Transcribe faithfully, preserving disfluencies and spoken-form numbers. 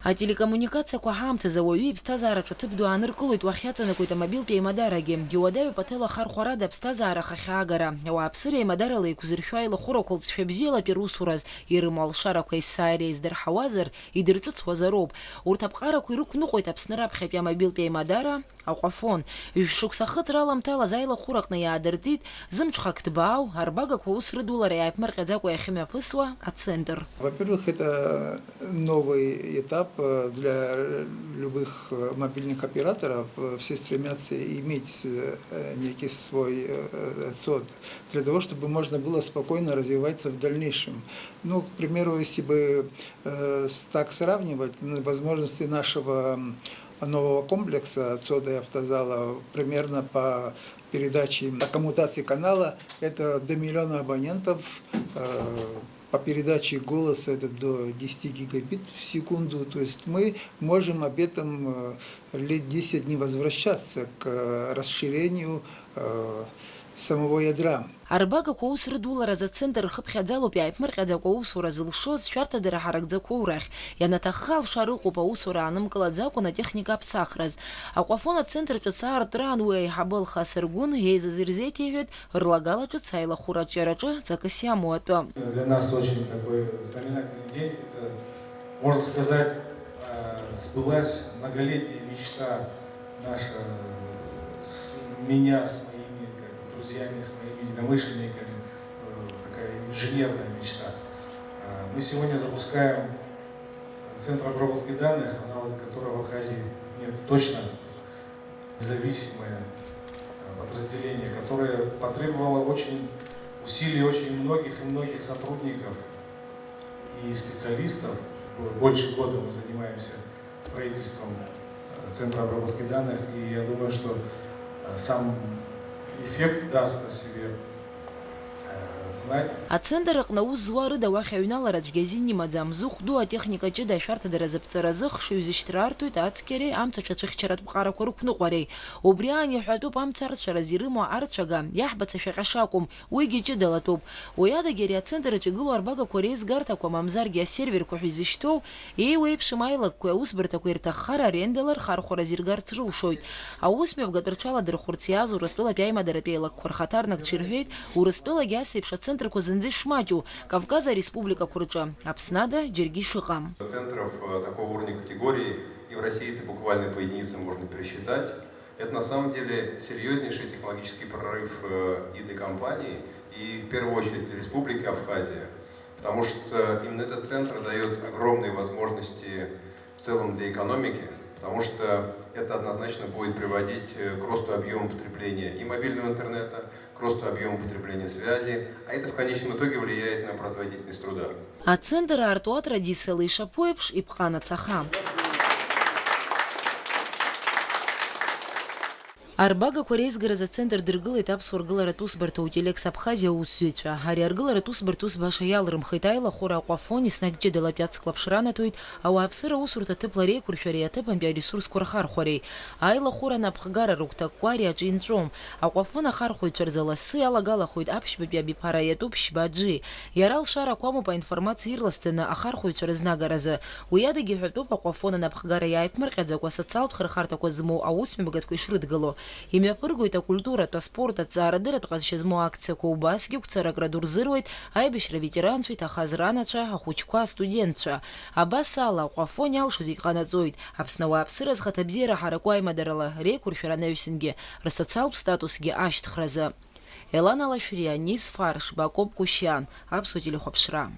Ателекоммуникациақәа ҳаамҭазы ауаҩы иԥсҭазаараҿы ҭыԥ ду ааныркылоит, уахь иаҵанакуеит амобилтә еимадарагьы. Иуадаҩуп аҭел ахархәарада аԥсҭазаара ахахьаагара. Ауааԥсыра еимадарала еиқәзыршәо аилахәырақәа лҵшәа бзиалатәи русураз ирымоу алшарақәа есааира еиздырҳауазар, идырҿыцуазароуп. Урҭ аԥҟарақәа ирықәныҟәоит Аԥсны раԥхьатәи амобилтә еимадара, Аҟәафон. Ҩышә шықәса ахыҵра аламҭалаз аилахәыраҟны иаадыртит зымҽхак ҭбаау, арбагақәа аус рыдулара иааиԥмырҟьаӡакәа иахьымҩаԥысуа ацентр. Во-первых, это новый этап, э, для любых, э, мобильных операторов. Э, все стремятся иметь, э, некий свой, э, ЦОД, для того, чтобы можно было спокойно развиваться в дальнейшем. Ну, к примеру, если бы, э, с-, так сравнивать, ну, возможности нашего, м, нового комплекса ЦОДа и автозала примерно по передаче, по коммутации канала, это до миллиона абонентов, э, по передаче голоса это до десяти гигабит в секунду. То есть мы можем об этом, э, лет десять не возвращаться к, э, расширению, э, самого ядра. Арбагақәа аус рыдулараз ацентр рхыԥхьаӡалоуп иааиԥмырҟьаӡакәа аусура зылшоз шәарҭадара ҳаракӡақәоу рахь. Ианаҭахха алшара ыҟоуп аусура аанымгылаӡакәан атехника аԥсахраз. Аҟәафон ацентр ҿыц аартраан уи аиҳабы Алхас Аргәын еизаз ирзеиҭеиҳәеит рлагала ҿыц аилахәыра аҿиараҿы ҵакыс иамоу атәы. Для нас очень такой знаменательный день. Это, можно сказать, э, сбылась многолетняя мечта наша, э, с-, меня с моими, как бы, друзьями, с моими единомышленниками, э, такая инженерная мечта. Э, мы сегодня запускаем центр обработки данных, аналог которого в Абхазии нет точно, независимое, э, подразделение, которое потребовало очень усилий очень многих и многих сотрудников и специалистов. Бо-, больше года мы занимаемся строительством, э, центра обработки данных, и я думаю, что, э, сам эффект даст о себе, э, знать. Ацентр аҟны аус зуа рыда уахь аҩналара аӡәгьы азин имаӡам. Зыхә ду атехника ҷыда ашәарҭадара азыԥҵаразы хшыҩзышьҭра арҭоит ацқьареи амца ҿацәыхьчаратә ԥҟарақәа рықәныҟәареи. Убри аан иҳәатәуп амца арцәараз ирымоу арцәага, иаҳбац ашәаҟьа шакәым, уигьы ҷыдалатәуп. Уи адагьы ари ацентр аҿы игылоу арбагақәа реизгарҭақәа, мамзаргьы асерверқәа ҳәа изышьҭоу, еиуеиԥшым аилакқәеи аусбарҭақәеи рҭаххара арендала рхархәара азиргарц рылшоит. Аусмҩаԥгатә рҽаладырхәырц иааз Урыстәылатәи аимадаратәи еилакқәа рхаҭарнакцәа ирҳәеит, Урыстәылагьы ас еиԥш ацентрқәа зынӡа ишмаҷу Кавказ ареспубликақәа рҿы, Аԥсны ада џьаргьы ишыҟам. Центров, э, такого уровня категории и в России это буквально по единицам можно пересчитать. Это на самом деле серьезнейший технологический прорыв, э, и для компании, и в первую очередь для Республики Абхазия, потому что именно этот центр даёт огромные возможности в целом для экономики, потому что это однозначно будет приводить, э, к росту объёма потребления и мобильного интернета, к росту объёма потребления связи, а это в конечном итоге влияет на производительность труда. Ацентр аартуа традициала ишаԥу еиԥш иԥҟан ацаха. Арбагақәа реизгаразы ацентр дыргылеит Аԥсуа ргыларатә усбарҭа Утелекс Абхазиа аусзуҩцәа. Ари аргыларатә усбарҭа ус баша иалрымхит, аилахәыра Аҟәафон еснагь ҷыдала аԥиацклаԥш ранаҭоит, ауааԥсыра аусурҭа ҭыԥла реиқәыршәареи аҭыԥантәи аресурсқәа рхархәареи. Аилахәыра анапхгара рыгәҭакқәа ари аҿы инҵәом. Аҟәафон ахархәаҩцәа рзы лассы иалагалахоит аԥшьбатәи абиԥара иатәу ԥшьба аџи. Иара алшарақәа амоуп аинформациа ирласӡаны ахархәаҩцәа рызнагаразы. Уи адагьы ҳәатәуп Аҟәафон анапхгара иааиԥмырҟьаӡакәа асоциалтә хырхарҭақәа змоу аусмҩаԥгатәқәа ишрыдгыло. Имҩаԥыргоит акультуратә, аспорт, аҭҵаарадырратә ҟазшьа змоу акциақәа, убасгьы гәцаракра ду рзыруеит аибашьра аветеранцәа иҭахаз ранацәа, ахәыҷқәа, астудентцәа. Абас ала, Аҟәафон иалшо зегь ҟанаҵоит, Аԥсны ауааԥсыра зхаҭабзиара ҳараку аимадарала реиқәыршәара анаҩсангьы, рсоциалтә статусгьы ашьҭхразы. Елана Лашәриа, Нис Фарш, Бакоп Кушьиан, Аԥсуа телехәаԥшра.